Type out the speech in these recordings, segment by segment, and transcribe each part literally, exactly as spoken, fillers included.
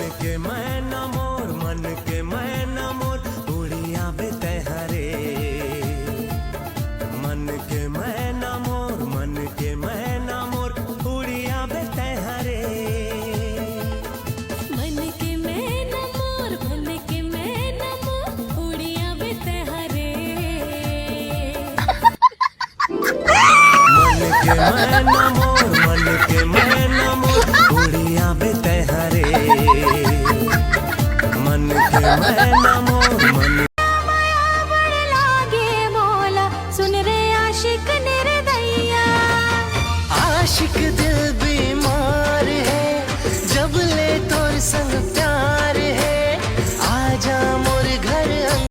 के मैना मोर, मन के मैना मोर, उड़िया बे तैं हरे। मन के मैना मोर, मन के मैना मोर, उड़िया बे तैं हरे। मन के मैना मोर, मन के मैना मोर, उड़िया बे तैं हरे। मन के मैना मोर, मन के मैना मोर, उड़िया बे तैं हरे। मन के मैना मोर, मन। माया बड़ लागे मोला, सुन रे आशिक निर्दयिया। आशिक दिल बीमार है, जब ले तोर संग प्यार है, आजा मोर घर।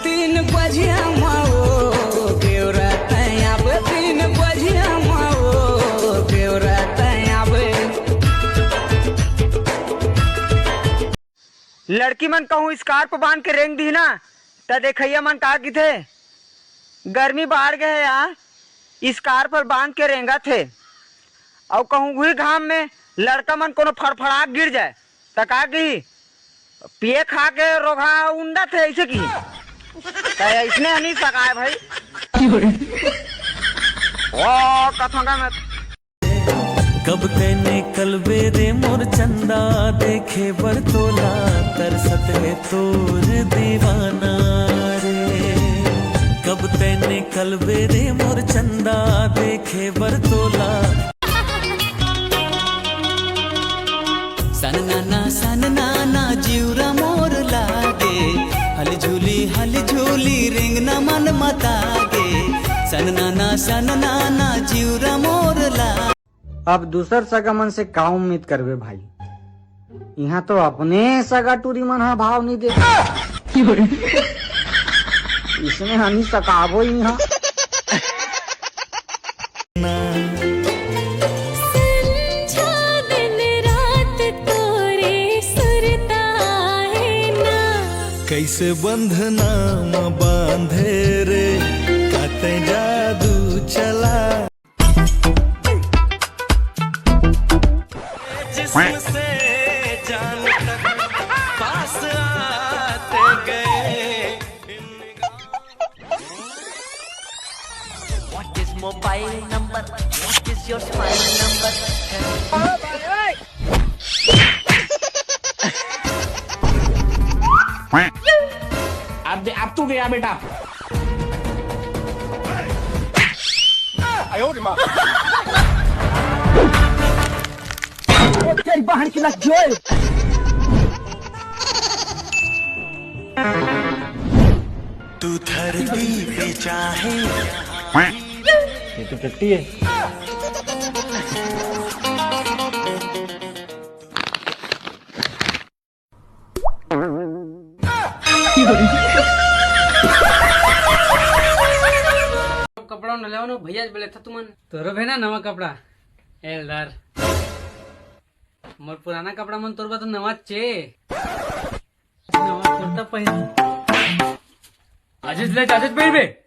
तीन बजिया माओ बेवरा तैं आबे, तीन बजिया माओ बेवरा तैं आबे। लड़की मन कहूँ scarf बांध के रेंग दिही ना, त देखइया मन का किथे, "गर्मी बाढ़ गे हे यार, scarf बांध के रेंगत हे।" अउ कहूँ उही घाम में लड़का मन कोनो फड़फड़ा के गिर जाए, त का किही, "पिए खा के रोगहा उंडत हे," अइसे किही। त अइसने ह नी सकाय भाई। ओ, कथों का मैं। कब तैं निकलबे रे मोर चंदा, देखे बर तोला तरसत हे तोर दीवाना रे। कब तैं निकलबे रे मोर चंदा, देखे बर तोला। सन नाना, सन नाना, जिउरा मोर लागे, हल झूली, हल झूली, रेंगना मन मतागे। सन नाना, सन नाना, जिउरा मोर लागे। अब दूसर सगा मन से का उम्मीद करबे भाई? इहाँ तो अपने सगा टूरी मन ह भाव नइ दे। इसने हनी सकाबो इहाँ। संझा दिन रात तोरे सुरता है ना। कइसे बंधना म बांधे रे, का तैं जादू चला। जिस्म से जान तक पास आते गए। What is mobile number? What is your smile number? अब दे, अब तू गया बेटा। तेरी बहन की लग जोए। तू धरती पे चाहे। ये तो टट्टी है। कपड़ा न लेवा न भैया, बोले था तुमन। तोरो भेना नवा कपड़ा। एलदार। मोर पुराना कपड़ा मन तोर बर तो नवा चे। नवा कुर्ता पहिर। आजेच ले, आजेच पहिरबे।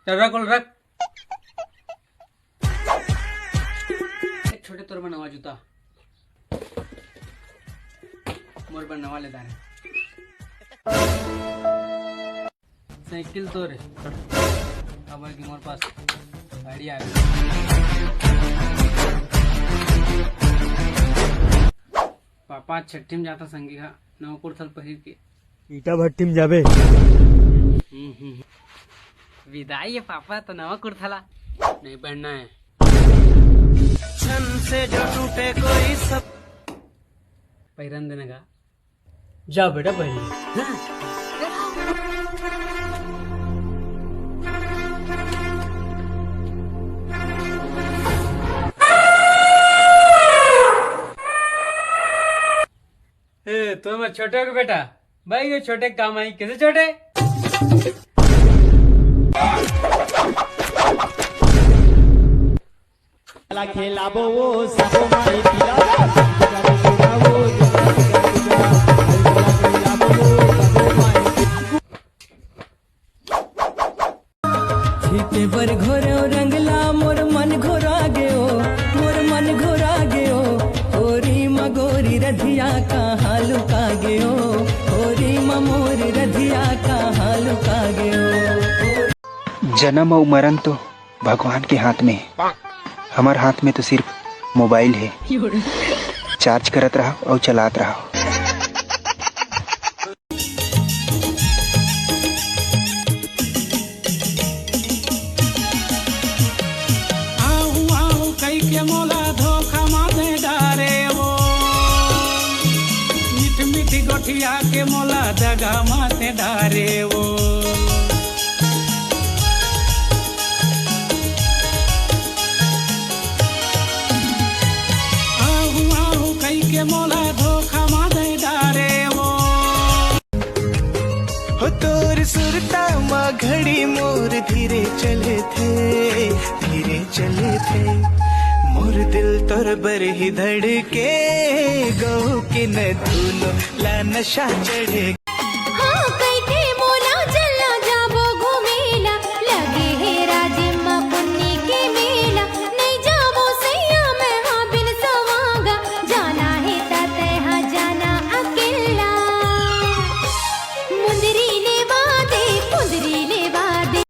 चल रख, ओला रख। एक छोटे तोर बर नवा जूता। मोर बर नवा ले दारे। साइकिल तो रे, काबर कि मोर पास गाड़ी आ गई। पापा छट्ठी में जाता संगी हा, नवा कुर्ता ल पहिर के। ईटा भट्टी में जाबे। हम्म, हम्म। विदाई है पापा, तो नवा कुर्ता ला नहीं पहनना है। छन से जो टूटे कोई सब पहिरन देने का। जा बेटा, पहले। ए, तो मैं छोटे हो बेटा, भाई, ये छोटे काम आई, कैसे छोटे? खेलाबो वो सबो माई पिला। छीते बर घोरो रंगला, मोर मन घोरा गयो, मोर मन घोरा गयो। मोरी रधिया कहाँ लुका गयो, होरी म मोरी रधिया कहाँ लुका गयो। जन्म अउ मरण तो भगवान के हाथ में हे, हमर हाथ में तो सिर्फ मोबाइल हे। चार्ज करत रहो अउ चलात रहो। आहू आहू कहिके मोला धोखा मा दे डारे वो, मीठ मीठ गोठिया के मोला दगा मा दे डारे वो। आहू आहू कहिके मोला धोखा मा दे डारे वो। हो तोर सुरता मा घड़ी मोर धीरे चले थे, धीरे चले थे। मोर दिल तोर बर ही धड़के, गहू के न धुनो ला नशा चढ़े।